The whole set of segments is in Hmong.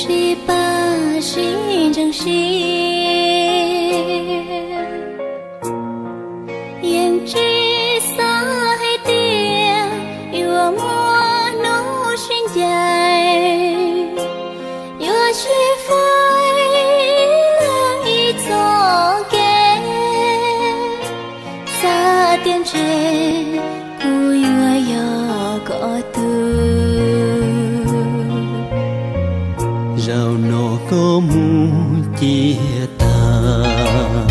Sib pab sib ntseeg siab, yeej tsis xav hais tias yuav muaj hnub sib ncaim, yuav sib faib ib txoj kev. Xav tias ntshe kuv yuav yog koj tug, zaum no koj mus ciaj tag.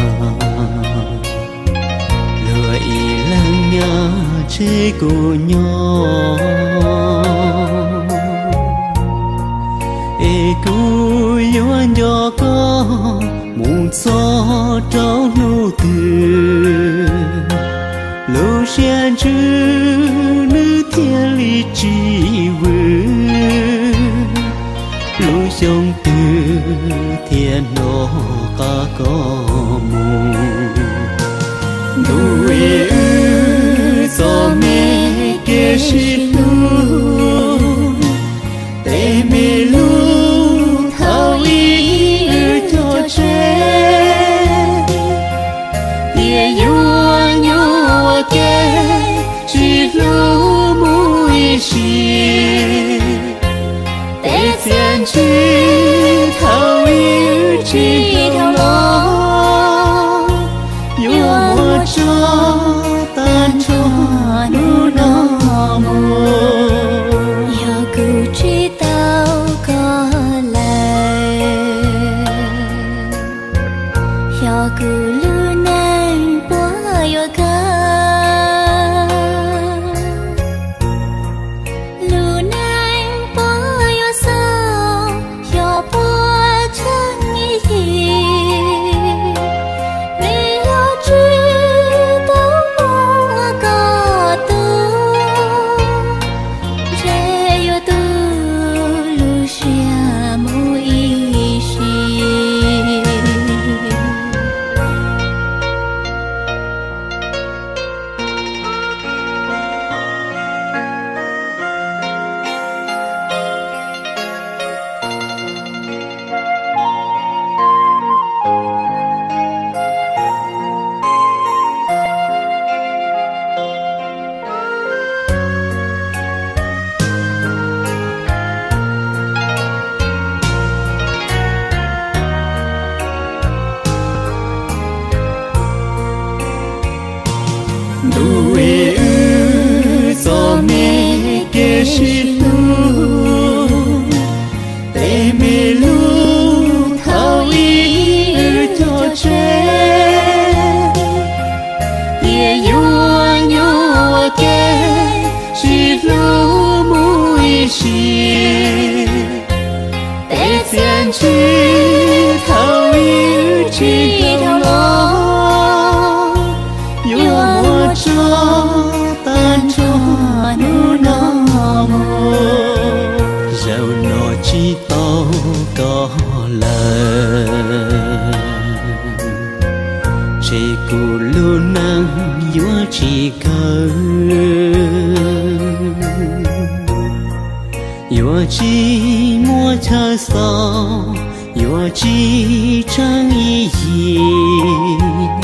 Luag ib leeg nyob tseg kuv nyob, es kuv yuav nco koj mus txog rau hnub twg. Lub siab ntsws nws thiaj li tsis vwm, lub xyoo twg thiaj hnov qab koj mus. Ntuj, wb txoj me kev sib hlub, tej me lub thaum ub wb cog tseg, tias yuav nyuaj ua ke sib hlub mus ib sim. Tej txiaj ntsig thaum ub tsis dhau los, yuav muab tso tag nrho hnub no mus. Yog kuv tsis tau koj lawm, yog kuv lub neej puas yuav kawg, lub neej puas yuav xaus, xyov puas tsheej ib yig. Vim yog tsis tau muaj koj tug, ntshe yuav tu lub siab mus ib sim. Ntuj, wb txoj me kev sib hlub, tej me lub thaum ub wb cog tseg, tias yuav nyuaj ua ke sib hlub mus ib sim. Tej txiaj ntsig thaum ub tsis dhau los, yuav muab tso tag nrho hnub no mus. Zaum no tsis tau koj lawm, ntshe kuv lub neej yuav tsis kawg, yuav tsis muaj chaw xaus, yuav tsis tsheej ib yig.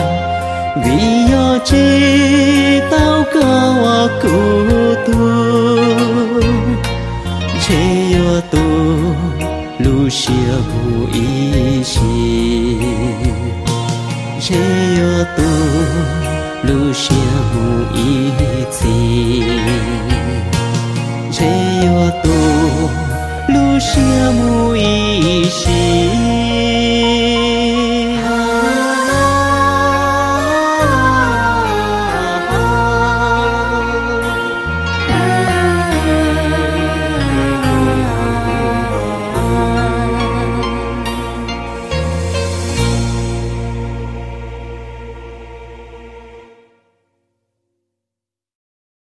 Vim yog tsis tau koj ua kuv tug, ntshe yuav tu lub siab mus ib sim, ntshe yuav tu lub siab mus ib txhis, ntshe yuav tu lub siab mus ib sim.